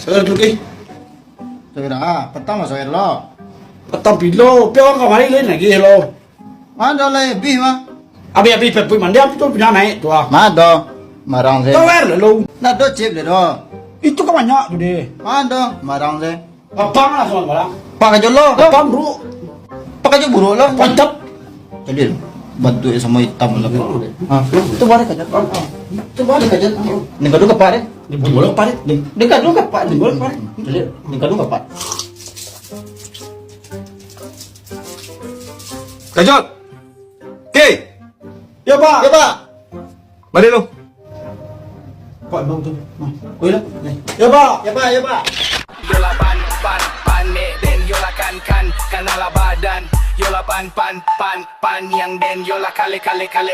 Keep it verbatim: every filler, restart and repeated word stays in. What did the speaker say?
Saudara tu, Ki. Saudara, ah, patang lah, saudara lo. Patang pilo, pi awak kamari lain lagi lo. Mado lai, bih mah. Abih-abih pepui mandi, apa tu punya naik tu ah. Mado, marang se. Kau air lalu. Nak do chip le do. Itu kan banyak tu deh. Mado, marang se. Apa lah soal barang? Pak Kajol lo. Apa, bro? Pak Kajol buruk lo. Pancap. Jadi, bantu samo hitam lah, Pak. Ha, tu barang Kajol. Tu barang Kajol. Ni gaduh ka Pak deh. Ni gaduh ka Pak deh. Ni gaduh ka Pak deh. Ni gaduh ka Pak. Kajol. Oke. Ya, Pak. Ya, Pak. Mari lo. Pak, bang tu. Nah, koi lah. Ni. Ya, Pak. Ya, Pak. Ya, Pak. Yola pan, pan, pan, mek den yola kan, kan, kan ala badan. Yola pan, pan, pan, pan, yang den yola kale, kale, kale,